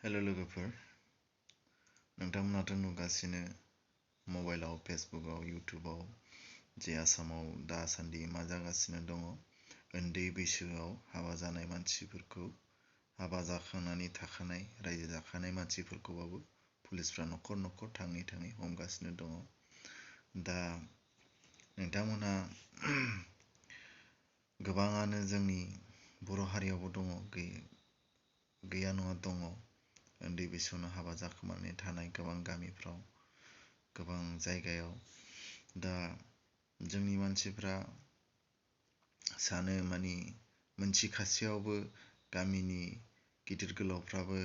Hello लोगोफोर, नोंथांमोनाथ' नुगासिनो मबाइलाव, फेसबुकआव, इउटुबाव जे आसामाव दासान्दि मा जागासिनो दङ। उन्दै बैसोआव हाबा जानाय मानसिफोरखौ, हाबा जाखांनानै थाखानाय, रायजो जाखानाय मानसिफोरखौबाबो पुलिसफ्रा न'खर न'खर थाङै थाङै हमगासिनो दङ। दा नोंथांमोनहा गोबाङानो जोंनि बर' हारियावबो दङ, गैया नङा दङ। उन्दै बैसोआवनो हाबा जाखोमानानै थानाय गोबां गामिफ्राव, गोबां जायगायाव। दा जोंनि मानसिफ्रा सानो मोनथिखासेयावबो गामिनि गिदिर गोलावफ्राबो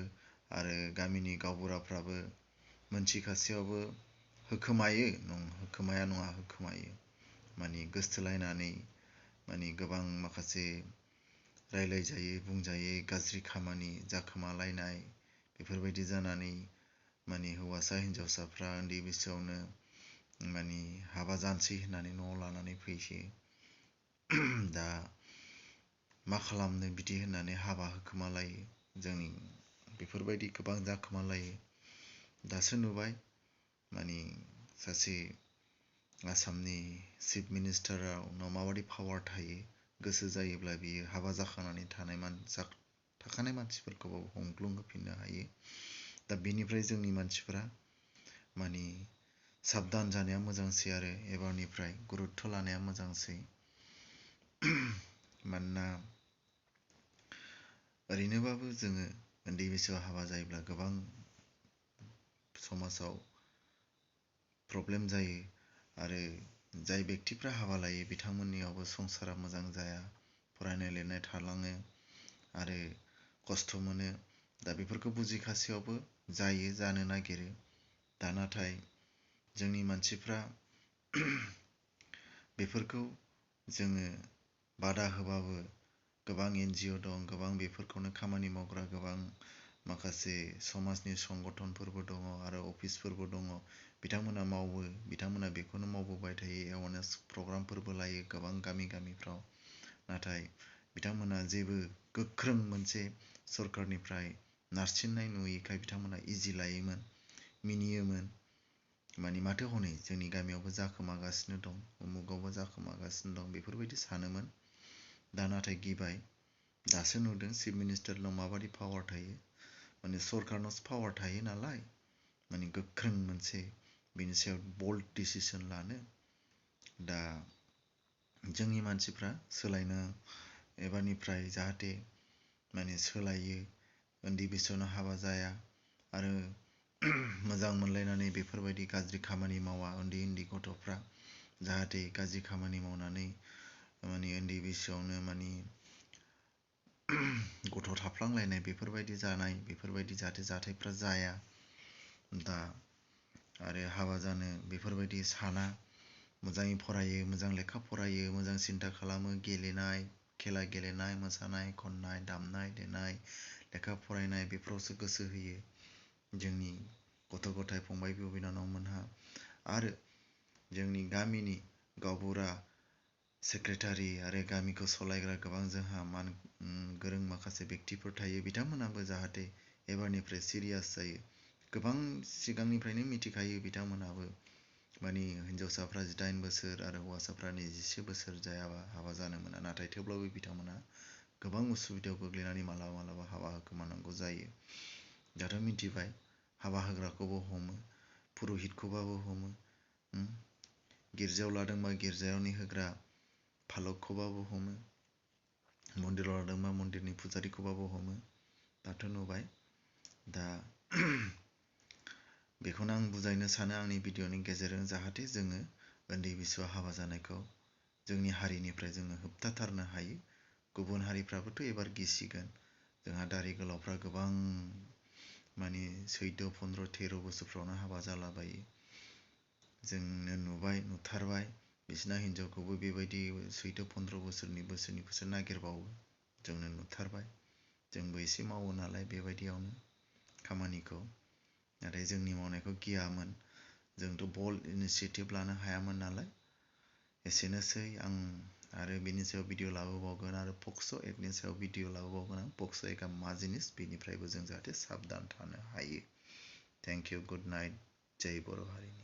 आरो गामिनि गावबुराफ्राबो मोनथिखासेयावबो होखोमाया नङा, होखोमायो। गोसथोलायनानै गोबां माखासे रायलायजायै बुंजायै गाज्रि खामानि जाखोमालायनाय बेफोरबायदि जानानै हौवासा हिन्जावसाफ्रा उन्दै बैसोआवनो हाबा जानोसै होननानै न'आव लानानै फैसै। दा मा खालामनो बिदि होननानै हाबा होखोमालायो। जोंनि बेफोरबायदि गोबां जाखोमालायो। दासो नुबाय सासे आसामनि चिफ मिनिस्टारनाव माबादि पावार थायो। गोसो जायोब्ला बियो हाबा जाखानानै थाखानाय मानसिफोरखौबो हमग्लुं होफिननो हायो। दा बेनिफ्राय जोंनि मानसिफोरा साबधान जानाया मोजांसै आरो एबारनिफ्राय गुरुत्थ' लानाया मोजांसै। मानोना ओरैनोबाबो जोङो उन्दै बैसोआव हाबा जायोब्ला गोबां समाजाव प्रब्लेम जायो आरो जाय बेक्तिफ्रा हाबा लायो बिथांमोननियावबो संसारा मोजां जाया, फरायनाय लिरनाय थालाङो आरो खस्थ' मोनो। दा बेफोरखौ बुजिखासेयावबो जानो नागिरो। दा नाथाय जोंनि मानसिफ्रा बेफोरखौ जोङो बादा होबाबो गोबां NGO दं, गोबां बेफोरखौनो खामानि मावग्रा गोबां माखासे समाजनि संगठनफोरबो दङ आरो अफिसफोरबो दङ। बिथांमोना मावो, बिथांमोना बेखौनो मावबोबाय थायो, एवारनेस प्रग्रामफोरबो लायो गोबां गामि-गामिफ्राव। नाथाय बिथांमोना जेबो गोख्रों मोनसे सरकारनिफ्राय नारसिननाय नुयैखाय बिथांमोना इजि लायोमोन, मिनियोमोन। माथो हनै जोंनि गामियावबो जाखोमागासिनो दं, उमुगावबो जाखोमागासिनो दं, बेफोरबायदि सानोमोन। दा नाथाय गिबाय, दासो नुदों चिफ मिनिस्टारनाव माबादि पावार थायो। सरकारनावसो पावार थायो नालाय, गोख्रों मोनसे बिनि सायाव बोल्ड डिसिसन लानो। दा जोंनि मानसिफ्रा सोलायनो एबारनिफ्राय जाहाथे सोलायो, उन्दै बैसोआवनो हाबा जाया आरो मोजां मोनलायनानै बेफोरबायदि गाज्रि खामानि मावा। उन्दै उन्दै गथ'फ्रा जाहाथे गाज्रि खामानि मावनानै उन्दै बैसोआवनो गथ' थाफ्लांलायनाय बेफोरबायदि जानाय, बेफोरबायदि जाहाथे जाथायफ्रा जाया। दा आरो हाबा जानो बेफोरबायदि साना, मोजाङै फरायो, मोजां लेखा फरायो, मोजां सिन्था खालामो, गेलेनाय, खेला गेलेनाय, मोसानाय, खननाय, दामनाय देनाय, लेखा फरायनाय बेफोरावसो गोसो होयो जोंनि गथ' गथाय, फंबाय बिनानावमोनहा। आरो जोंनि गामिनि गावबुरा, सेक्रेटारि आरो गामिखौ सालायग्रा गोबां जोंहा गोरों माखासे बेक्तिफोर थायो। बिथांमोनाबो जाहाथे एबारनिफ्राय सिरियास जायो। गोबां सिगांनिफ्रायनो मिथिखायो बिथांमोनाबो हिन्जावसाफ्रा 18 बोसोर आरो हौवासाफ्रा 21 बोसोर जायाबा हाबा जानो मोना। नाथाय थेवब्लाबो बिथांमोना गोबां उसुबिदायाव गोग्लैनानै मालाबा हाबा होखोमानांगौ जायो। दाथ' मिथिबाय, हाबा होग्राखौबो हमो, पुर'हितखौबाबो हमो, गिर्जायाव लादोंबा गिर्जायावनि होग्रा फालकखौबाबो हमो, मन्दिराव लादोंबा मन्दिरनि फुजारिखौबाबो हमो। दाथ' नुबाय। दा बेखौनो आं बुजायनो सानो आंनि भिडिअनि गेजेरजों, जाहाथे जोङो उन्दै बैसोआव हाबा जानायखौ जोंनि हारिनिफ्राय जोङो होबथाथारनो हायो। गुबुन हारिफ्राबोथ' एबार गिसिगोन। जोंहा दारि गोलावफ्रा गोबां 14, 15, 13 बोसोरफ्रावनो हाबा जालाबायो। जोंनो नुथारबाय, बिसिना हिनजावखौबो बेबायदि 14, 15 बोसोरनिखौसो नागिरबावो। जोंनो नुथारबाय। जोंबो एसे मावो नालाय बेबायदियावनो खामानिखौ। नाथाय जोंनि मावनायखौ गियामोन। जोंथ' बोल्ड इनिसिएटिभ लानो हायामोन नालाय। एसेनोसै, आं आरो बिनि सायाव भिडिअ लाबोबावगोन आरो पक्स' एक्टनि सायाव भिडिअ लाबोबावगोन आं पक्स' एक्टआ मा जिनिस बेनिफ्रायबो जों जाहाथे साबधान थानो हायो। थेंक इउ गुड नाइट जय बर' हारिनि।